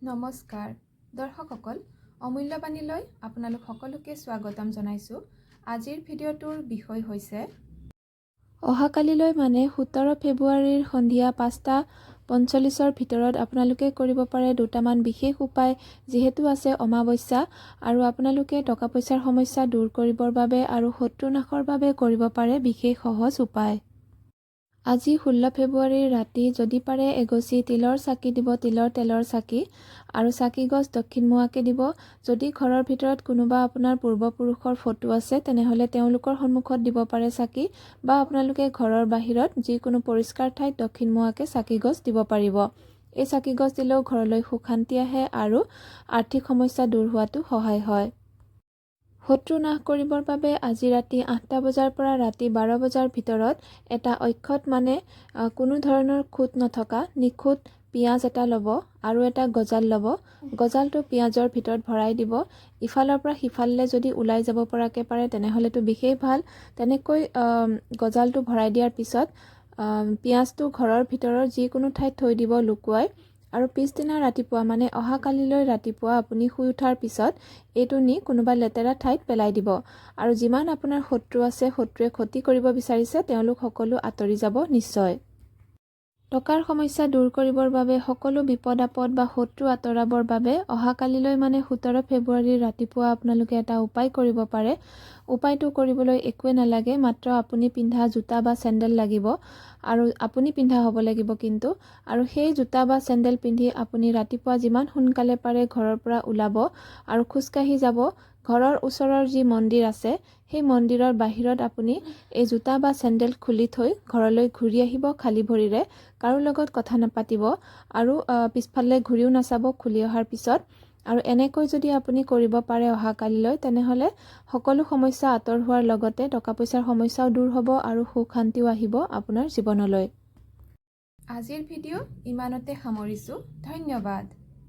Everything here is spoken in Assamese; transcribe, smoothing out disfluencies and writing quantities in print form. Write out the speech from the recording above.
নমস্কাৰ দৰ্শকসকল, অমূল্যবাণীলৈ আপোনালোক সকলোকে স্বাগতম জনাইছোঁ। আজিৰ ভিডিঅ'টোৰ বিষয় হৈছে অহাকালিলৈ মানে 17 ফেব্ৰুৱাৰীৰ সন্ধিয়া 5টা 45ৰ ভিতৰত আপোনালোকে কৰিব পাৰে দুটামান বিশেষ উপায়। যিহেতু আছে অমাৱস্যা আৰু আপোনালোকে টকা পইচাৰ সমস্যা দূৰ কৰিবৰ বাবে আৰু শত্ৰু নাশৰ বাবে কৰিব পাৰে বিশেষ সহজ উপায়। আজি 16 ফেব্ৰুৱাৰীৰ ৰাতি যদি পাৰে এগছি তিলৰ চাকি দিব, তিলৰ তেলৰ চাকি, আৰু চাকি গছ দক্ষিণমুৱাকে দিব। যদি ঘৰৰ ভিতৰত কোনোবা আপোনাৰ পূৰ্বপুৰুষৰ ফটো আছে, তেনেহ'লে তেওঁলোকৰ সন্মুখত দিব পাৰে চাকি বা আপোনালোকে ঘৰৰ বাহিৰত যিকোনো পৰিষ্কাৰ ঠাইত দক্ষিণমুৱাকে চাকি গছ দিব পাৰিব। এই চাকি গছ দিলেও ঘৰলৈ সুখ শান্তি আহে আৰু আৰ্থিক সমস্যা দূৰ হোৱাতো সহায় হয়। শত্ৰু নাশ কৰিবৰ বাবে আজি ৰাতি 8টা বজাৰ পৰা ৰাতি 12 বজাৰ ভিতৰত এটা অক্ষত মানে কোনো ধৰণৰ খুঁত নথকা নিখুঁত পিঁয়াজ এটা ল'ব আৰু এটা গজাল ল'ব। গজালটো পিঁয়াজৰ ভিতৰত ভৰাই দিব। ইফালৰ পৰা সিফাললৈ যদি ওলাই যাব পৰাকৈ পাৰে, তেনেহ'লেতো বিশেষ ভাল। তেনেকৈ গজালটো ভৰাই দিয়াৰ পিছত পিঁয়াজটো ঘৰৰ ভিতৰৰ যিকোনো ঠাইত থৈ দিব লুকুৱাই। আৰু পিছদিনা ৰাতিপুৱা মানে অহাকালিলৈ ৰাতিপুৱা আপুনি শুই উঠাৰ পিছত এইটো নি কোনোবা লেতেৰা ঠাইত পেলাই দিব আৰু যিমান আপোনাৰ শত্ৰু আছে, শত্ৰুৱে ক্ষতি কৰিব বিচাৰিছে, তেওঁলোক সকলো আঁতৰি যাব নিশ্চয়। টকাৰ সমস্যা দূৰ কৰিবৰ বাবে, সকলো বিপদ আপদ বা শত্ৰু আঁতৰাবৰ বাবে অহাকালিলৈ মানে 17 ফেব্ৰুৱাৰীৰ ৰাতিপুৱা আপোনালোকে এটা উপায় কৰিব পাৰে। উপায়টো কৰিবলৈ একোৱে নালাগে, মাত্ৰ আপুনি পিন্ধা জোতা বা চেণ্ডেল লাগিব আৰু আপুনি পিন্ধা হ'ব লাগিব কিন্তু। আৰু সেই জোতা বা চেণ্ডেল পিন্ধি আপুনি ৰাতিপুৱা যিমান সোনকালে পাৰে ঘৰৰ পৰা ওলাব আৰু খোজকাঢ়ি যাব। ঘৰৰ ওচৰৰ যি মন্দিৰ আছে, সেই মন্দিৰৰ বাহিৰত আপুনি এই জোতা বা চেণ্ডেল খুলি থৈ ঘৰলৈ ঘূৰি আহিব খালী ভৰিৰে। কাৰো লগত কথা নাপাতিব আৰু পিছফালে ঘূৰিও নাচাব খুলি অহাৰ পিছত। আৰু এনেকৈ যদি আপুনি কৰিব পাৰে অহাকালিলৈ, তেনেহ'লে সকলো সমস্যা আঁতৰ হোৱাৰ লগতে টকা পইচাৰ সমস্যাও দূৰ হ'ব আৰু সুখ শান্তিও আহিব আপোনাৰ জীৱনলৈ। আজিৰ ভিডিঅ' ইমানতে সামৰিছোঁ। ধন্যবাদ।